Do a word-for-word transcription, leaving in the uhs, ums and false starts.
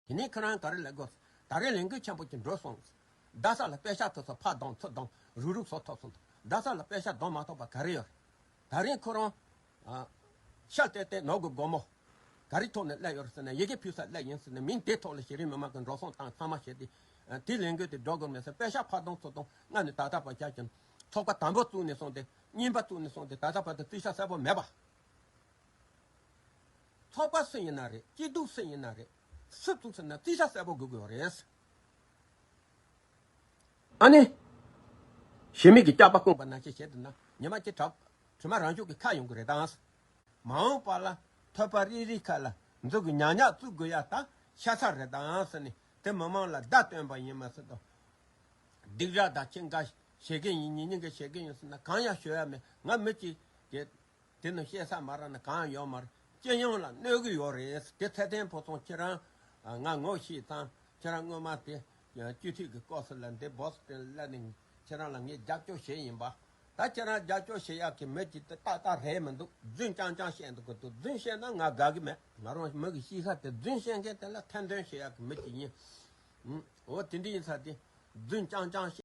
དེ་ནས་ཁོ་རང་ག་རེ་ལབ་དགོས། ད་རེས་ལས་འགུལ་ཆེན་པོ་ཅིག་འགྲོ་སོང་། རྡ་ས་ལ་པད་ཤག་ཐོབ་ཚོ་ཕར་བསྡོམས་ཚུར་བསྡོམས་རུག་རུག་བཟོ་ཐུབ་སོང་། རྡ་ས་ལ་པད་ཤག་བསྡོམས་མ་ཐུབ་པ་ག་རེ་ཡོད་རེད། ད་རིང་ཁོ་རང་ཨ། ཤ་བལྟས་བལྟས་ནོར་གི་སྒོར་མོ་ག་རེ་ཐོག་ནས་སླེབས་ཡོད་རེད་ཟེར་ན། ཡི་གེ་ཕུལ་ས་སླེབས་ཡིན་ཟེར་ནས། མིང་དེ་ཐོག་ལ་གཞི་རིམ་མི་མང་གི་འགྲོ་སོང་བཏང་ཚང་མ་བྱས་ཏེ། ཨ། དེ་ལས་འགུལ་དེ་འགྲོ་དགོས་མེད་ཟེར། པད་ཤག་ཕར་བསྡོམས་ཚུར་བསྡོམས་ལྔ་ནས་ད་ལྟ་བར་ཆགས་ཀྱི་ཚོགས་པ་དང་པོ་བཙུགས་ནས་བཟུང་སྟེ། གཉིས་པ་བཙུགས་ནས་བཟུང་སྟེ། ད་ལྟ་བར་དུ་རྩིས་ཆ་གསལ་པོ་མེད་པ། ཚོགས་པ་སུ་ཡིན་ན་རེད། སྐྱིད་སྡུག་སུ་ཡིན་ན་རེད། སུ་བཙུགས་ཟེར་ན་རྩིས་ཆ་གསལ་པོ་དགོས་ཀྱི་ཡོད་རེད། ཨ་ནི། ཞི་མི་གི་སྐྱག་པ་སྐུངས་པ་ནང་བཞིན་བྱས་དུས་ན། ཉི་མ་གཅིག་དྲག་དྲི་མ་རང་ཤུགས་ཀྱིས་ཁ་ཡོང་གི་རེད་དང་། མ་འོངས་པ་ལ་ཐོད་པ་རིལ་རིལ་ཁ་ལ་འཛུགས་ཀྱི་ཉག་ཉག་བཙུགས་དགོས་ཡ་ད་ཤ་ཚ་རེད་དང་ཟེར་ནས། དེ་མི་མང་ལ་བརྡ་སྟོན་པ་ཡིན་མ་ཟད་དོ། སྡིགས་ར་དང་ཁྱི་འགའ་བྱེད་ཀྱི་ཡིན། ཉིན་ཉིན་གྱི་བྱེད་ཀྱི་ཡིན་ཟེར་ན། གང་ཡང་ཤོད་ཡ་མེད། ང་མི་གཅིག་གིས་དེ་ནི་བཤད་ས་མ་རག་ན་གང་ཡོད་མ་རེད། སྤྱི་ཡོངས་ལ་གནོད་ཀྱི་ཡོད་རེད། དེ་ཚེ་བརྟན་ཕོ་བྲང་ཁྱེད་རང་ང་ངོ་ཤེས་ཙང་། ཁྱེད་རང་སྔོན་མ་དེ་སྤྱི་འཐུས་ཀྱི་སྐབས་སུ་ལ་འདི་བོ་སི་ཊོན་སླེབས་ནས་ཁྱེད་རང་ལ་ངས་རྒྱབ་སྐྱོར་བྱས་ཡིན་པ། ད་ཁྱེད་རང་རྒྱབ་སྐྱོར་བྱེད་ཡག་གི་མི་གཅིག་དེ་ཏག་ཏག་རེད་མི་འདུག་རྫུན་རྐྱང་རྐྱང་བཤད་འདུག་གི་འདུག་རྫུན་བཤད་ན་ང་དགའ་གི་མེད། ང་རང་མི་གི་གཤིས་ཀ་དེ། རྫུན་བཤད་མཁན་དེ་ལ་ཐེར་འདོན་བྱེད་ཡག་གི་མི་གཅིག་ཡིན། ཨུམ། འོ་དེ་འདྲ་ཡིན་ཙང་དེ་རྫུན་རྐྱང་རྐྱང་བཤད།